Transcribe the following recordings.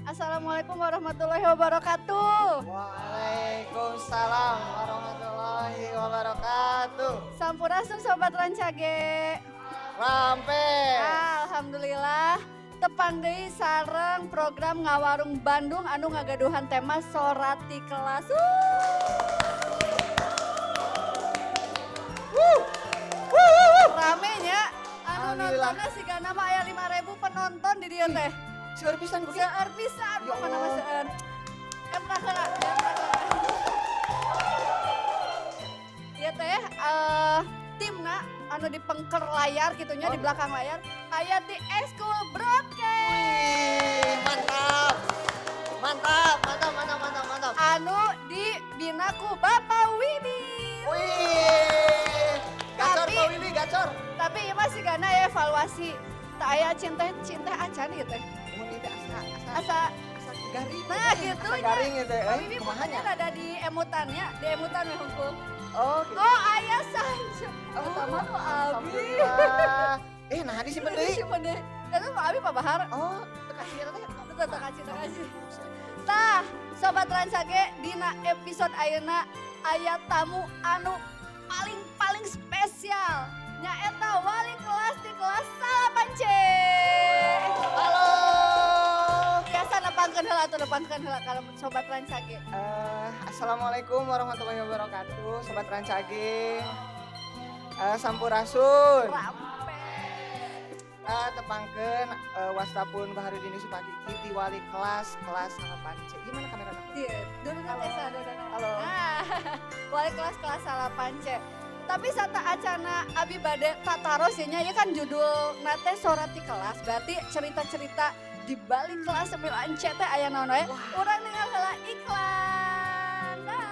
Assalamualaikum warahmatullahi wabarakatuh. Waalaikumsalam warahmatullahi wabarakatuh. Sampurasun Sobat Rancage. Rampes. Alhamdulillah tepang deui sareng program Ngawarung Bandung anu ngagaduhan tema Sorati Kelas. Rame nya anu nontonnya sigana mah aya 5.000 penonton di dieu teh. Seueur pisan Bu. Seueur pisan pokona mah seueur. Emrah heula, Ieu teh timna anu di pengker layar kitu nya, di belakang layar aya di Eskul Broadcast. Wih, mantap. Mantap, mantap, mantap, mantap, mantap. Anu dibina ku Bapak Wibi. Wih. Gacor Pak Wibi, gacor. Tapi ieu mah sigana ya evaluasi. Teu aya cinteh acan ieu teh. Mun ieu teh asa garing. Nah, gitu asa garing ieu teh. Pak Wibi pokoknya rada di emutannya, di emutan we hungkul. Oh, gitu. Oh, aya sancu. Oh, sama ku abi. Nah disimpen deui. Disimpen deui. Eta mah abi Pak Bahar. Oh, teu kasih eta teh. Teu kasih, teu kasih. Tah, Sobat Rancage, dina episode ayeuna aya tamu anu paling spesial. Nyaeta wali kelas di kelas 8C. Halo. Biasa nepangkeun heula atuh, nepangkeun heula kalau Sobat Rancage. Assalamualaikum warahmatullahi wabarakatuh, Sobat Rancage. Sampurasun. Rampes. Tepangkeun wastapun Baharudin Yusuf Hakiki ti wali kelas 8C. Gimana kamerana? Iya, dulu teh sadodana. Halo. Nah, wali kelas 8C. Tapi sata acana abi bade tataros nya, ieu kan judul nate Sorati Kelas, berarti cerita-cerita di balik kelas 9C teh aya naon wae. Urang ningal heula iklan. Dah.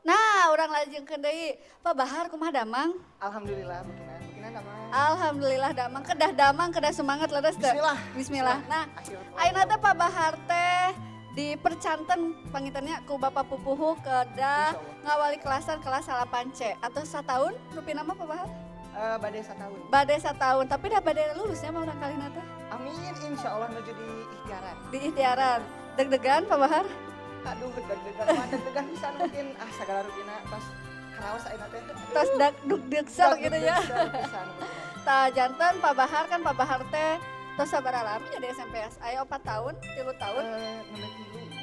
Nah, urang lajengkeun deui. Pak Bahar kumaha damang? Alhamdulillah bukinan, bukinan damang. Alhamdulillah damang, kedah damang, kedah semangat leres teh. Bismillah. Bismillah. Nah, ayeuna teh Pak Bahar teh di percanten pangintennya ku Bapak Pupuhu kedah ngawali kelasan kelas 8C atau sataun rupina mah Pak Bahar? Bade satahun. Bade satahun, tapi dah bade lulusnya mah urang kalina teh. Amin, insyaallah menuju di ikhtiaran. Di ikhtiaran. Deg-degan Pak Bahar? Aduh, deg-degan mah deg-degan pisan mungkin segala rupina tos karaos ayeuna teh. Tos deg-degser gitu ya. Tah janten Pak Bahar kan Pak Bahar teh tos sabaraha lami jadi SMP aya 4 tahun, 3 tahun.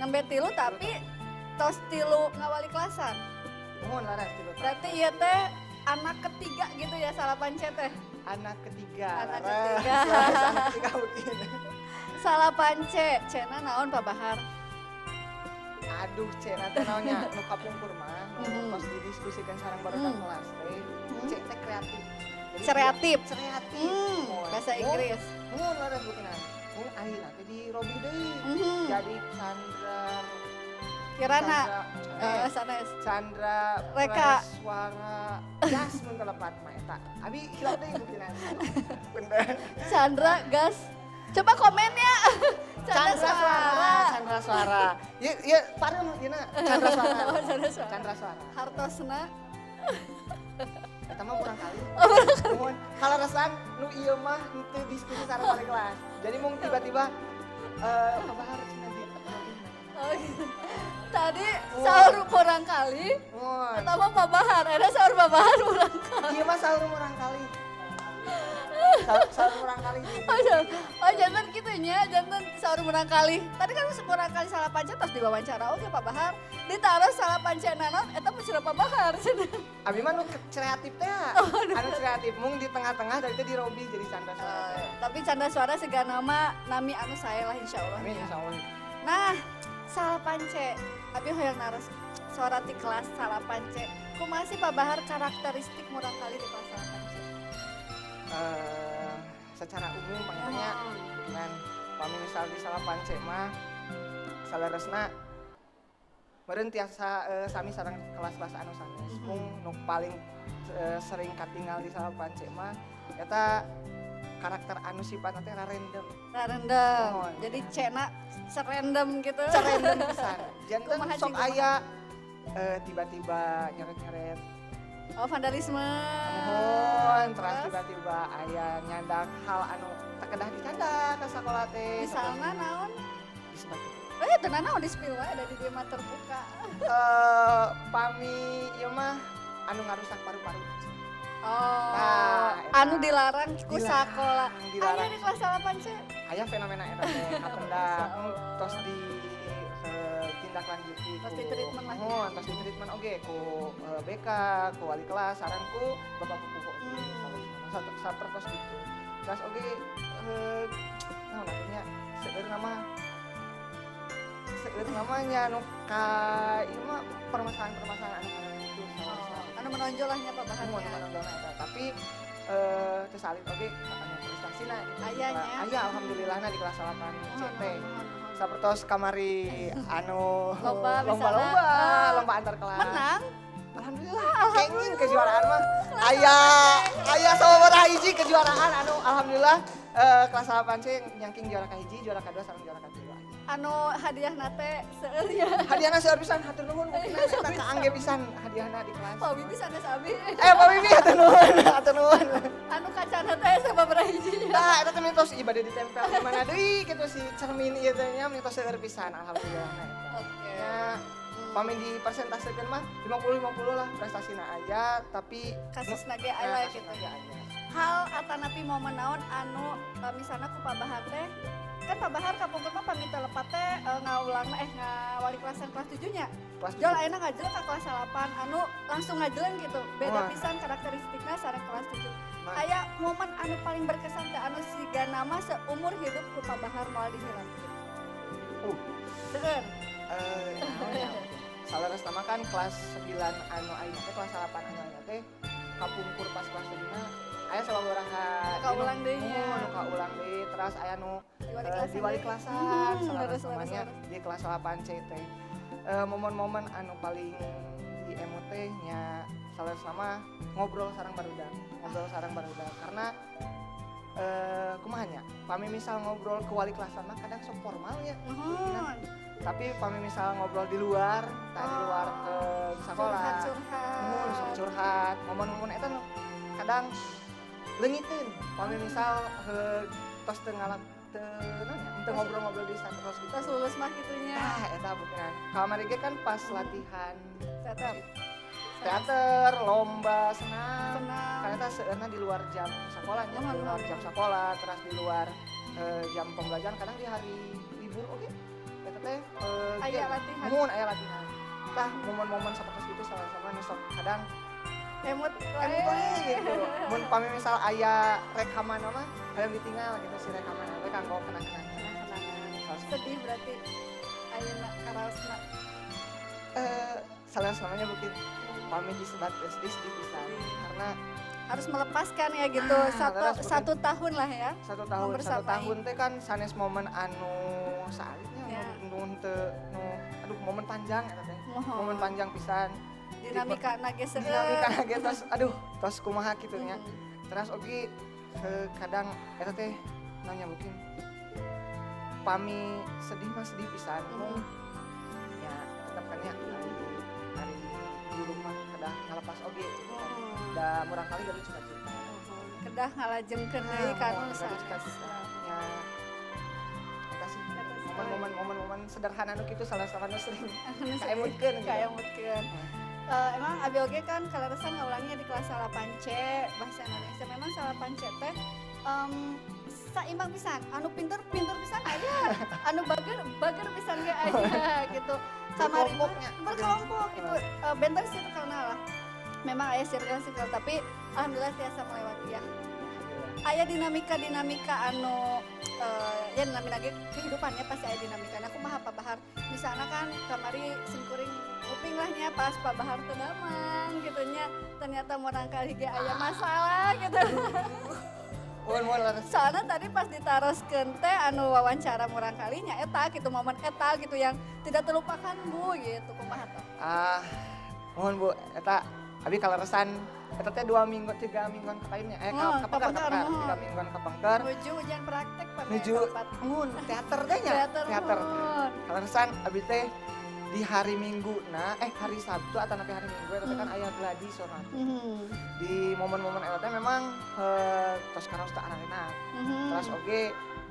Nembe 3 tapi tos 3 ngawali kelasan. Mohon laras 3 tahun. Berarti ieu teh anak ketiga gitu ya 8C teh. Anak ketiga. Anak ketiga. Anak ketiga mungkin. 8C, C-na naon Pak Bahar? Aduh, C nanti naonnya nu kapungkur mah nu pas didiskusikan sareng barudak kelas teh. C teh kreatif. Kreatif. Kreatif. Bahasa Inggris. Mun laras bukinan. Mun ayeuna teh dirobih deui. Jadi Chandra Kirana sanes. Chandra Reka Suara gas mun telepat mah eta. Abi hilap deui bukinan. Bener. Chandra gas. Coba komen ya. Chandra Suara, Chandra Suara. Ya, ya parem ieu Chandra Suara. Oh, Chandra Suara. Chandra Suara. Hartosna. Eta mah murang kali. Mun kaleresan nu ieu mah henteu diskusi sareng wali kelas. Jadi mung tiba-tiba Pak Bahar cenah di. Oh, gitu. Tadi sahur murang kali. Eta mah Pak Bahar, eta sahur Pak Bahar murang kali. Ieu mah sahur murang kali. Sahur murang kali. Oh, jantan gitu nya, jantan sahur murang kali. Tadi kan murang kali 8C tos diwawancara oke Pak Bahar. Ditaruh 8C naon eta mah cenah Pak Bahar cenah. Abi mah nu kreatif teh. Anu kreatif mung di tengah-tengah dari itu dirobih jadi Chandra Suara. Tapi Chandra Suara segana mah nami anu sae lah insyaallah. Amin insyaallah. Nah, 8C abi hoyong naros Sorati kelas 8C. Kumaha sih Pak Bahar karakteristik murang kali di kelas 8C? Secara umum pangintennya dengan pami misal di 8C mah saleresna meureun tiasa sami sareng kelas-kelas anu sanes. Mung nu paling sering katinggal di 8C mah eta Karakter anu sifatna teh random. Random. Mohon. Jadi C-na serandom gitu. Random pisan. Janten Kumaha sok sih, kumaha? aya tiba-tiba nyeret-nyeret. Oh, vandalisme. Mohon, terus tiba-tiba aya nyandak hal anu teu kedah dicandak ka sakola teh. Misalnya naon? Disebat. Teu naon di spill wae da di dieu mah terbuka. Pami ieu mah anu ngarusak paru-paru. Oh, Nah, eta. anu dilarang ku sakola. Dilarang. Aya di kelas 8 C. Aya fenomena eta teh kapendak Masya Allah. tos di tindak lanjuti Tos di treatment lah. Mohon, tos di treatment oge ku BK, ku wali kelas, sareng ku bapak pupuh oge. Sapertos gitu. Terus oge naon atuh nya seueur namanya nu ka ieu mah permasalahan-permasalahan anu kana kitu Oh, anu menonjol lah nya Pak Mohon Baharnya. menonjolna eta. Tapi teu salit oge anu prestasina gitu. Aya nya. Aya alhamdulillahna di kelas 8 Mohon, C teh. mohon, mohon. Sapertos kamari anu Lomba misalna. lomba-lomba, Ah. lomba antar kelas. Menang. Alhamdulillah. Kenging kejuaraan mah. Aya aya sababaraha hiji kejuaraan anu alhamdulillah kelas 8 C nyangking juara kahiji, juara kadua sareng juara katilu. Anu hadiahna teh seueur nya. Hadiahna seueur pisan, hatur nuhun mungkin eta kaangge pisan hadiahna di kelas. Pak Bibi sanes abi. Pak Bibi hatur nuhun, hatur nuhun. Anu kacana teh sababaraha hiji. Nah, eta teh mitos ieu bade ditempel di mana deui kitu si cermin ieu teh nya mitos seueur pisan alhamdulillah na eta. Oke. Nya pami di persentasekeun mah 50-50 lah prestasina aya tapi Kasusna ge nah, aya kasusna gitu. ge aya. Hal atanapi momen naon anu misalna ku Pak Bahar teh kan Pak Bahar kapungkur mah pamit lepat teh ngawulangna ngawali kelasan kelas 7 nya. Kelas Jol 7. ayeuna ngajeleng ka kelas 8 anu langsung ngajeleng gitu. Beda Wah. pisan karakteristikna sareng kelas 7. Nah. Aya momen anu paling berkesan teh anu siga nama seumur hidup ku Pak Bahar moal dihilangkeun. Seueur. Naon ya? Saleresna mah kan kelas 9 anu ayeuna teh kelas 8 anu ayeuna teh kapungkur pas kelas 7 na aya sababaraha Kaulang deui nya. Nu kaulang deui terus aya nu Di wali kelasan di wali deui. kelasan Leres, saleresna leres, mah nya leres. di kelas 8 C teh. Momen-momen anu paling di emut teh nya saleresna mah ngobrol sareng barudak, ngobrol sareng barudak karena kumaha nya pami misal ngobrol ke wali kelasan mah kadang sok formal nya. Mohon. Tapi pami misal ngobrol di luar, tah di luar ke sekolah. Curhat-curhat. Mun sok curhat, momen-momen eta nu kadang leungiteun. Pami misal tos teu ngalap teu naon nya, teu ngobrol-ngobrol di terus gitu. Terus lulus mah gitunya. Tah eta bukan. Kamari ge kan pas latihan Teater. teater, lomba, senam. Senam. Karena eta seueurna di luar jam sekolahnya, Mohon, di luar mohon. jam sekolah, terus di luar jam pembelajaran, kadang di hari libur oge. Eta teh Aya latihan. Mun aya latihan. Tah momen-momen sapertos gitu sama-sama nu sok kadang Emut emut wae gitu. Mun pami misal aya rekaman mah hayang ditinggal gitu si rekaman teh kanggo kenang-kenangan. Sedih berarti ayeuna karaosna. Salah namanya mungkin pami disebat sedih sedih pisan karena harus melepaskan ya gitu. Leres, bukan. Satu tahun lah ya. Satu tahun, satu Membersamai. tahun teh kan sanes momen anu saalitnya Ya. nu teu nu aduh momen panjang eta teh. Mohon. Momen panjang pisan. Dinamika ge seueur. Dinamika ge tos aduh tos kumaha kitu nya. Terus oge kadang eta teh nanya mungkin pami sedih mah sedih pisan. Ya tetep kan nya hari guru mah kedah ngalepas oge gitu kan. Da murang kali gaduh cita-cita. Kedah ngalajengkeun deui ka nu Gaduh sanes. cita-cita. Ya eta sih Eta sih. momen-momen sederhana nu kitu salah satu nu sering Anu sedih. kaemutkeun gitu. Kaemutkeun. Emang abi oge kan kaleresan ngawulangnya di kelas 8C bahasa Indonesia. Memang 8C teh saimbang pisan, anu pinter-pinter pisan aya, anu bager pisan ge aya gitu. Kamari mah Berkelompoknya. berkelompok gitu. Benten circle-na lah. Memang aya circle-circle tapi alhamdulillah tiasa melewati ya. Aya dinamika-dinamika anu ya dinamika ge kehidupannya pasti aya dinamika. Nah, kumaha Pak Bahar? Misalnya kan kamari simkuring nguping lah nya pas Pak Bahar teu damang gitu nya. Ternyata murangkali ge aya masalah gitu. Mohon, mohon, leres. Soalnya tadi pas ditaroskeun teh anu wawancara murangkali nya eta gitu momen eta gitu yang tidak terlupakan Bu gitu kumaha tah? Mohon Bu, eta Abi kaleresan eta teh 2 minggu 3 mingguan kapayunnya kapengker 3 mingguan kapengker. Nuju ujian praktek pada nuju mun teater teh nya. Teater. Kaleresan abi teh di hari Minggu na hari Sabtu atau napi hari Minggu eta kan aya gladi sorana. Di momen-momen eta teh memang tos karaos teh anak-anak. Terus oge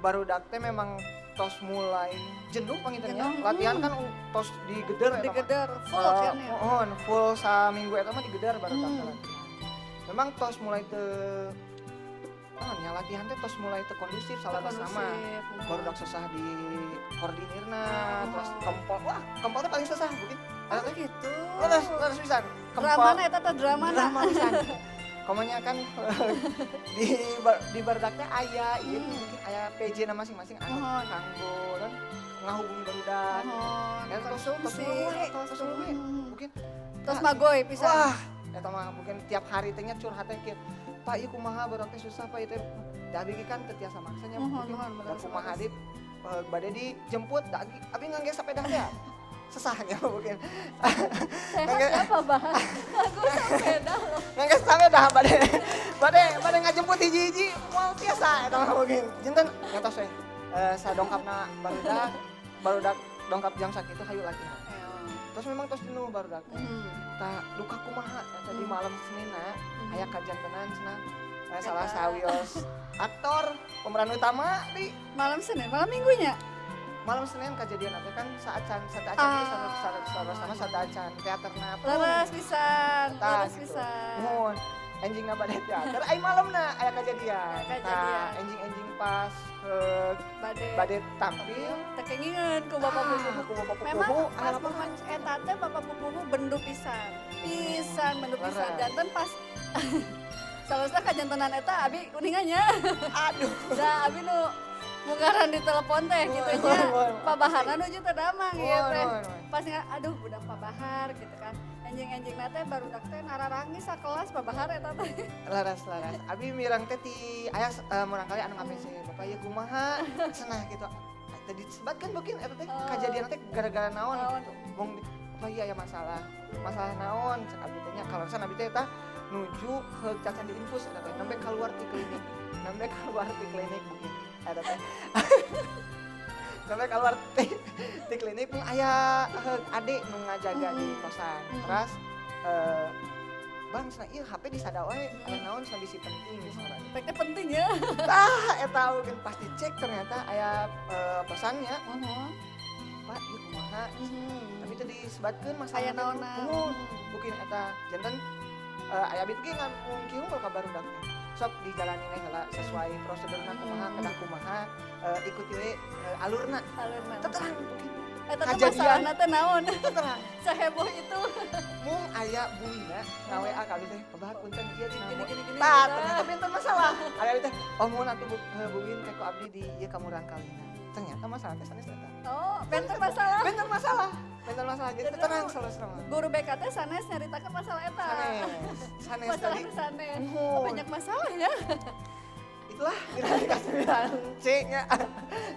barudak teh memang tos mulai jenuh pangintennya. Latihan kan tos digeder eta. Digeder full kan ya. Muhun, full saminggu eta mah digeder barudak teh latihan. Memang tos mulai teu nya latihan teh tos mulai teu kondusif salah sama. Barudak susah di koordinirna, terus kempol. Wah, kempol teh paling susah mungkin. Oh gitu. Terus pisan. Dramana eta teh dramana. Drama pisan. Komanya kan di barudak teh aya ieu mungkin aya PJ na masing-masing anu kanggo non ngahubungi barudak. Terus mungkin terus magoy pisan. Wah, eta mah mungkin tiap hari teh nya curhat teh kieu. Pak ieu kumaha barudak teh susah Pak ieu teh. Da abi kan teu tiasa maksanya mungkin da kumaha di bade dijemput da abi ngangge sepeda teh. Sesahnya mungkin. Sehat apa Bah? Aku sepeda loh. Ngangge sepeda bade ngajemput hiji-hiji moal tiasa eta mah mungkin. Jinten nyatos we. Sadongkapna barudak dongkap jam sakitu hayu latihan. Terus memang tos jenuh barudak. Tah duka kumaha eta di malam Seninna aya kajantenan cenah. Salah sawios aktor pemeran utama di malam Senin, malam Minggunya. Malam Senin kejadian teh kan saat acan sama saat acan teaterna. Leres pisan, leres pisan. Muhun, enjingna bade teater ai malamna aya kejadian. Tah enjing-enjing pas bade tampil teu kengingeun ku Bapak Pupuhu. Ku Bapak Pupuhu. Memang pas momen eta teh Bapak Pupuhu bendu pisan. Pisan bendu pisan janten pas salosna kajantenan eta abi uningannya. Aduh. Da abi nu munggaran di telepon teh gitu nya. Pak Baharna nuju teu damang ieu teh. Pas aduh budak Pak Bahar gitu kan. Enjing-enjingna teh barudak teh nararangis sakelas Pak Bahar eta teh. Laras. Abi mirang teh ti aya murangkali anu ngapese Bapak ieu kumaha cenah gitu. Tadi disebatkeun mungkin eta teh kajadian teh gara-gara naon gitu. Mung Bapak ieu aya masalah. Masalah naon cek abi teh nya kaleresan abi teh eta nuju ke cacan di infus eta teh nembe keluar ti klinik. Nembe keluar ti klinik mungkin eta teh. Sampai keluar di klinik pun aya adik nu ngajaga di kosan. Terus bang cenah ieu HP disada wae aya naon cenah bisi penting misalnya. Teh penting ya. Tah eta mungkin pas dicek ternyata aya pesannya. Pak ieu kumaha? Tapi teu disebatkeun masalah aya naonna. Mungkin eta janten aya abdi ge ngan mungkin ka barudak teh. Sok dijalani we heula sesuai prosedurna kumaha kedah kumaha ikuti we alurna. Terang mungkin. Eta teh masalahna teh naon? Terang. Saheboh itu. Mung aya buina na WA ka abdi teh, "Babah punten ieu cenah." Gini-gini. Tah, ternyata benten masalah. Aya abdi teh, "Oh mun atuh buin ke ku abdi di ieu ka murangkalina." Ternyata masalah teh sanes eta. Oh, benten masalah. Benten masalah. Benten masalah jadi tenang selalu mah. Guru BK teh sanes nyaritakeun masalah eta. Sanes. Masalah tadi. Sanes. Oh, banyak masalah ya. Itulah dinamika 9C nya.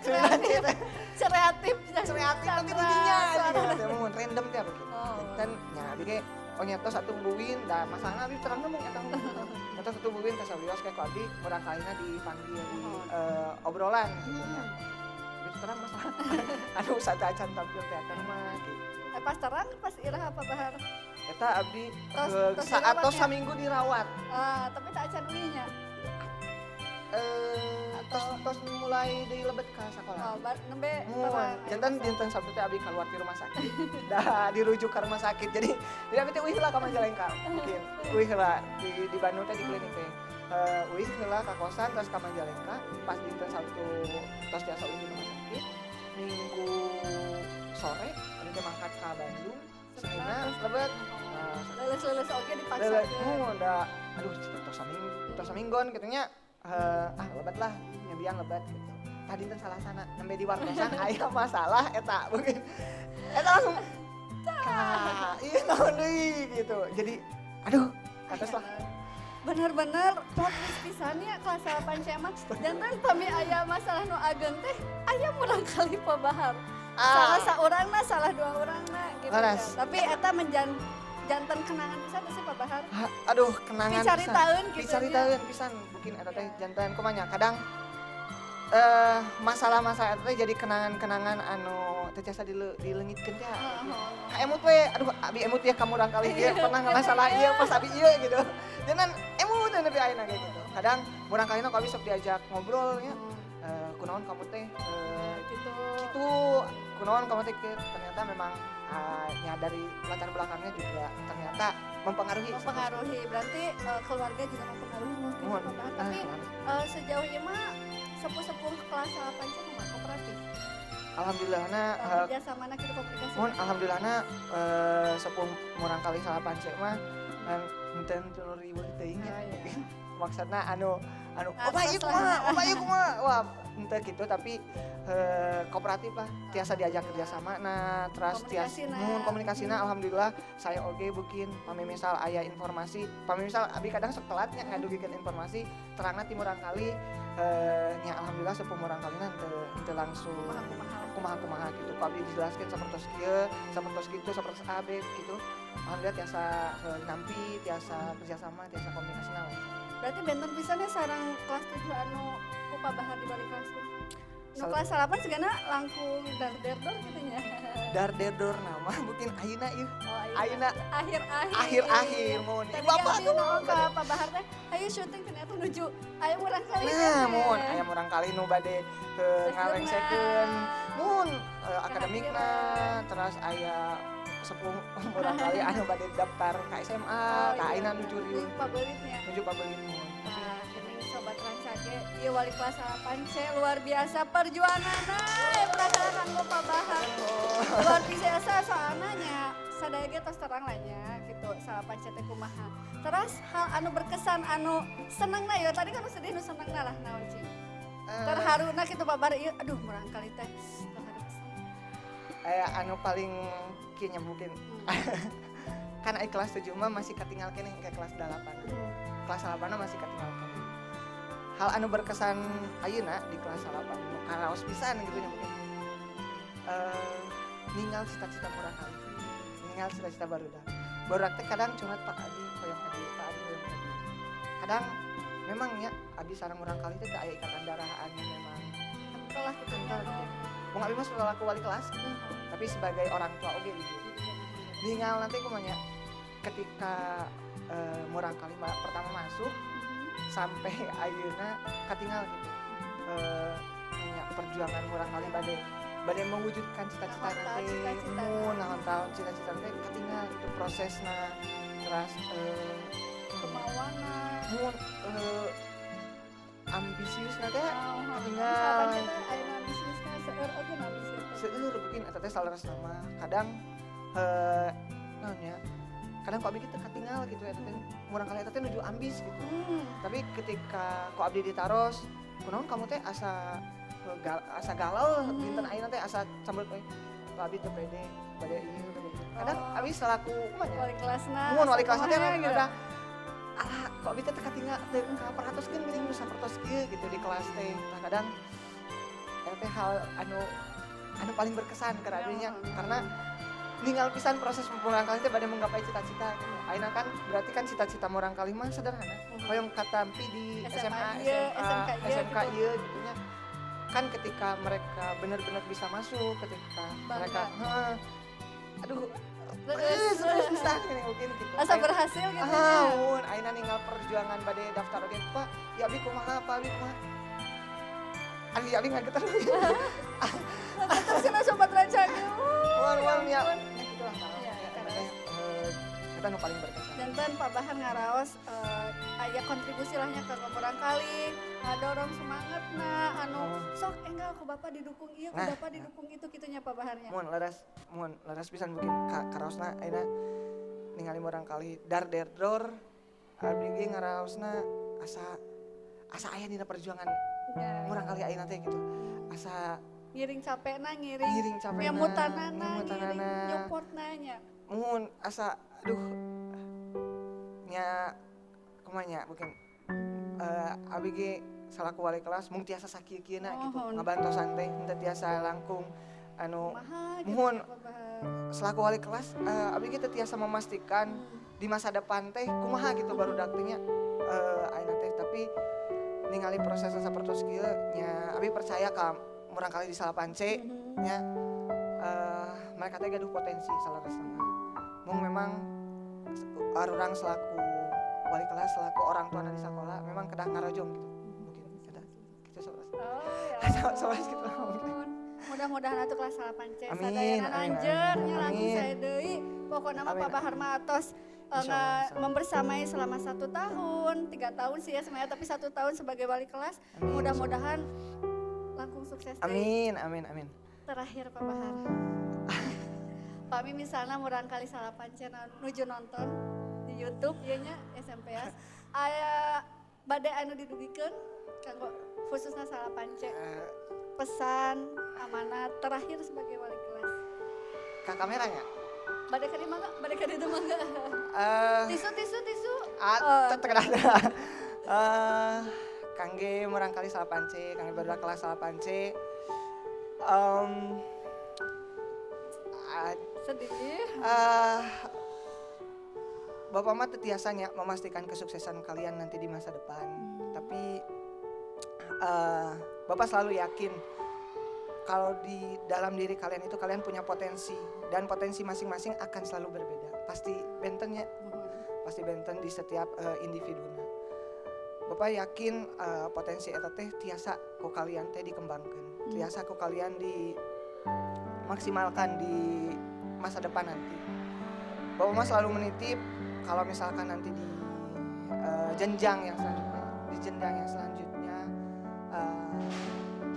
9C teh. Kreatif. Kreatif tapi didinya gitu. Mun random teh begitu. Janten nya abi ge oh nya tos atuh buwin da masalahna abi terang mung eta. Tos atuh buwin ka sawios ke ku abdi murangkalina dipanggil di obrolan gitu nya. Terang masalah anu sata acan tampil teater mah gitu. Pas terang pas iraha Pak Bahar? Eta abdi saat tos saminggu dirawat. Tapi tak acan uinya. Tos mulai dilebet ka sakola. Oh, nembe terang. Janten dinten Sabtu teh abdi keluar ti rumah sakit. Dah dirujuk ke rumah sakit. Jadi abdi teh uih heula ka Majalengka mungkin. Uih heula di Bandung teh di klinik teh. Uih heula ka kosan terus ka Majalengka pas dinten Sabtu tos tiasa uih di rumah sakit. Minggu sore abdi teh mangkat ka Bandung. Seninna lebet. Leuleus-leuleus oge dipaksakeun. Da aduh tos saminggon kitu nya. Lebat lah, nyebian lebat gitu. Tadi teh salah sana, nembe di wartosan aya masalah eta mungkin. Eta langsung iya naon deui gitu. Jadi aduh, atas lah. Bener-bener plot twist pisan nya kelas 8 C mah. Janten pami aya masalah nu ageng teh aya murangkali Pak Bahar. Salah saurangna, salah dua orangna gitu. Laras. Tapi eta Janten kenangan pisan sih Pak Bahar. Aduh, kenangan pisan. Picaritaeun kitu. Picaritaeun pisan mungkin eta teh janten kumaha nya kadang masalah-masalah eta teh jadi kenangan-kenangan anu teu tiasa dileungitkeun teh. Ka emut we, aduh abi emut ya ka murangkalih ieu pernah ngamasalah ieu pas abi ieu gitu. Janten emut nepi ayeuna ge gitu. Kadang murangkalihna ku abi sok diajak ngobrol nya. Kunaon kamu teh Gitu. Kitu kunaon kamu teh kieu. Ternyata memang ya dari latar belakangnya juga ternyata mempengaruhi. Mempengaruhi. Berarti keluarga juga mempengaruhi mungkin Muhun. Pak Bahar. Tapi sejauh ini mah sepuh-sepuh kelas 8 C mah kooperatif. Alhamdulillahna Kerja sama gitu komunikasi. Muhun, alhamdulillahna sepuh murangkalih salapan C mah ngan henteu nu riweuh teuing nya. Oh, iya. Maksudna anu anu Nah, opa ieu terus lah. kumaha, opa ieu kumaha. Wah, henteu gitu tapi kooperatif lah, tiasa diajak kerjasama nah terus tiasa Komunikasina. muhun komunikasina alhamdulillah saya oge bukin pami misal aya informasi, pami misal abi kadang sok telat nya ngadugikeun informasi terangna ti murangkalih nya alhamdulillah sepuh murangkalihna henteu henteu langsung Kumaha-kumaha. Kumaha-kumaha gitu. Ku abdi dijelaskeun sapertos kieu, sapertos kitu, sapertos A B gitu. Alhamdulillah tiasa nampi, tiasa kerjasama, tiasa komunikasi lancar. Berarti benten pisan ya sareng kelas 7 anu ku Pak Bahar di balik kelas teh. Nu Sal- kelas 8 sigana langkung dar der dor gitu nya. Dar der dor nama mungkin ayeuna ieu. Oh, Ayeuna akhir-akhir. Akhir-akhir mun. Tadi Bapak abi tuh naon ka Pak Bahar teh, hayu syuting ternyata nuju aya murangkalih. Nah, mun aya murangkalih nu bade ngalengsekeun. Mun akademikna terus aya sepuh murangkalih anu bade daftar ka SMA, ka ayeuna nuju riweuh. Pabeulitnya. Nuju pabelit mun. Nah, geuning Sobat Rancage, ieu wali kelas 8 C luar biasa perjuanganna perasaan kanggo Pak Bahar. Luar biasa soalnya nya sadaya ge tos terang lah nya gitu 8 C teh kumaha. Terus hal anu berkesan anu senengna ya tadi kan nu sedih nu senengna lah naon cing. Terharuna kitu Pak Bahar ieu aduh murangkalih teh terharu pisan. Anu paling kieu nya mungkin kan ai kelas 7 mah masih katinggal keneh ke kelas 8. Kelas 8 masih katinggal keneh. Hal anu berkesan ayeuna di kelas 8 nu karaos pisan gitu nya mungkin. Ninggal cita-cita murangkalih. Ninggal cita-cita barudak. Barudak teh kadang curhat, Pak Abi hoyong ka dieu, Pak Abi hoyong ka dieu. Kadang memang nya abi sareng murangkalih teh teu aya ikatan darah anu memang Kental lah kitu nya. Kental gitu. Mung abi mah selaku wali kelas gitu. Tapi sebagai orang tua oge gitu. Ninggal nanti kumaha nya ketika murangkalih pertama masuk sampai ayeuna katinggal gitu. Nya perjuangan murangkalih bade bade mewujudkan cita-cita Ngahontal nanti cita-cita. Mun ngahontal cita-cita nanti katinggal gitu prosesna terus Kemauanna. mun ambisius teh Katinggal. katinggal. Cita ayeuna ambisiusna seueur oge nu ambisius teh. Seueur mungkin eta teh saleresna mah kadang naon nya kadang ku abdi teu katinggal gitu eta teh murangkalih eta teh nuju ambis gitu. Tapi ketika ku abdi ditaros, kunaon kamu teh asa asa galau dinten ayeuna teh asa cemberut we. Ku abdi teu pede bade ieu bade ieu. Kadang Oh. abdi selaku kumaha nya? Wali kelasna. Mun wali kelasna teh kumaha gitu. udah alah kok abdi teh teu katinggal teu kaperhatoskeun geuning nu sapertos kieu gitu di kelas teh. Tah kadang eta teh hal anu anu paling berkesan keur abdi nya karena ninggal pisan proses murangkalih teh bade menggapai cita-cita gitu. Ayeuna kan berarti kan cita-cita murangkalih mah sederhana. Hoyong katampi di SMA SMA, ieu, SMA, SMK ieu SMK gitu. ieu gitu nya. Kan ketika mereka benar-benar bisa masuk, ketika Bangga. mereka heeh, aduh, Terus. terus pisan gini mungkin gitu. Asa berhasil gitu Ah, nya. mun ayeuna ninggal perjuangan bade daftar oge, Pak, ya abi kumaha, Pak abi kumaha. Aduh, ya abi ngageter. Terus kena Sobat Rancage. Mun Ya mun ya, ampun. ya gitulah kalau Iya, ya, eta terus. teh eta nu paling berkesan. Janten Pak Bahar ngaraos aya kontribusi lahnya ke murangkalih, ngadorong semangatna anu Oh. sok enggal ku bapak didukung ieu, ku Nah. bapak didukung itu kitunya Pak Baharnya. Mun leres pisan mungkin ka karaosna ayeuna ningali murangkalih dar der dor abdi ge ngaraosna asa asa aya dina perjuangan Ya. murangkalih ayeuna teh gitu. Asa Ngiring capekna, ngiring ngiring capekna, ngemutanana, ngiring ngemutanana. nyupportna nya. Mun asa aduh nya kumaha nya mungkin abi ge salaku wali kelas mung tiasa sakieu-kieuna gitu Mohon. ngabantosan teh henteu tiasa langkung anu Kumaha gitu Muhun. ya, Pak Bahar. Selaku wali kelas, abdi kita tiasa memastikan di masa depan teh kumaha gitu barudak teh nya, ayeuna teh, tapi ningali prosesnya sapertos kieu nya, abi percaya ka murangkalih di 8C nya, mereka teh gaduh potensi saleresna mah. Mung memang arurang selaku wali kelas, selaku orang tua di sekolah memang kedah ngarojong gitu. Mungkin kedah gitu saleresna. Oh, ya Salah gitu mungkin. ampun. Mudah-mudahan atuh kelas 8C Amin, sadayana amin, nanjer amin. nya langsung Amin. saya deui. Pokokna mah Amin. Pak Bahar mah atos Insya Allah, insya Allah. membersamai selama 1 tahun, 3 tahun sih ya sebenarnya, tapi 1 tahun sebagai wali kelas. Amin. Mudah-mudahan langkung sukses deui. Amin, amin, amin. Terakhir, Pak Bahar. Pami misalnya murangkalih 8C nuju nonton di YouTube ieu nya SMPS. Aya bade anu didugikeun kanggo khususnya 8C? Pesan amanat terakhir sebagai wali kelas. Ka kameranya? Bade ka di mangga, bade ka ditu mangga. Tisu, tisu, tisu. Ah, Oh. tetep ada. Kangge murangkalih 8C, kangge barudak kelas 8C. Sedih. Bapak mah teu tiasa nya memastikan kesuksesan kalian nanti di masa depan. Tapi Bapak selalu yakin kalau di dalam diri kalian itu kalian punya potensi dan potensi masing-masing akan selalu berbeda. Pasti benten nya, pasti benten di setiap individunya. Bapak yakin potensi eta teh tiasa ku kalian teh dikembangkan, tiasa ku kalian dimaksimalkan di masa depan nanti. Bapak mah selalu menitip kalau misalkan nanti di jenjang yang selanjutnya, di jenjang yang selanjutnya,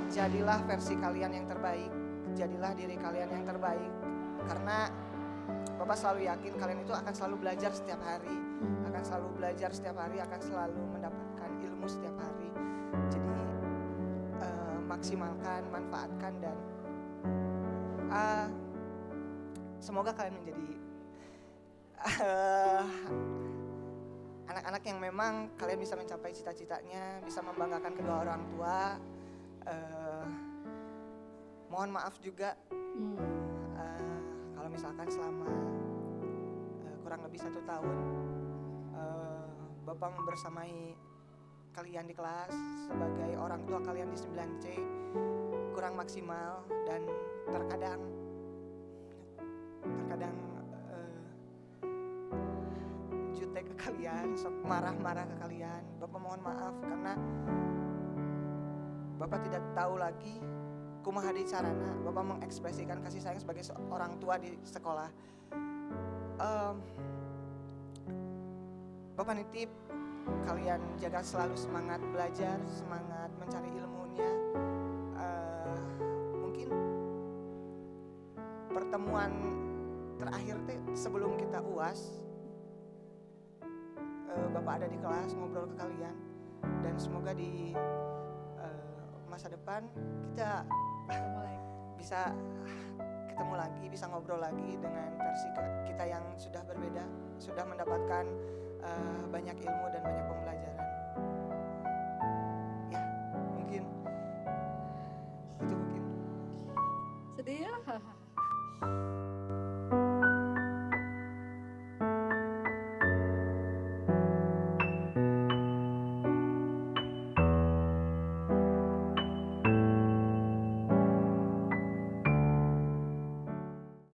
jadilah versi kalian yang terbaik, jadilah diri kalian yang terbaik, karena Bapak selalu yakin kalian itu akan selalu belajar setiap hari, akan selalu belajar setiap hari, akan selalu mendapatkan ilmu setiap hari. Jadi maksimalkan, manfaatkan, dan semoga kalian menjadi anak-anak yang memang kalian bisa mencapai cita-citanya, bisa membanggakan kedua orang tua. Mohon maaf juga kalau misalkan selama kurang lebih 1 tahun Bapak membersamai kalian di kelas sebagai orang tua kalian di 9C kurang maksimal dan terkadang terkadang jutek ke kalian, sok marah-marah ke kalian. Bapak mohon maaf karena Bapak tidak tahu lagi kumaha deui carana Bapak mengekspresikan kasih sayang sebagai seorang tua di sekolah. Bapak nitip kalian jaga selalu semangat belajar, semangat mencari ilmunya. Mungkin pertemuan terakhir teh sebelum kita UAS, Bapak ada di kelas ngobrol ke kalian dan semoga di masa depan kita Ketemu lagi. Bisa ketemu lagi, bisa ngobrol lagi dengan versi kita yang sudah berbeda, sudah mendapatkan banyak ilmu dan banyak pembelajaran. Ya, mungkin itu mungkin. Sedih ya?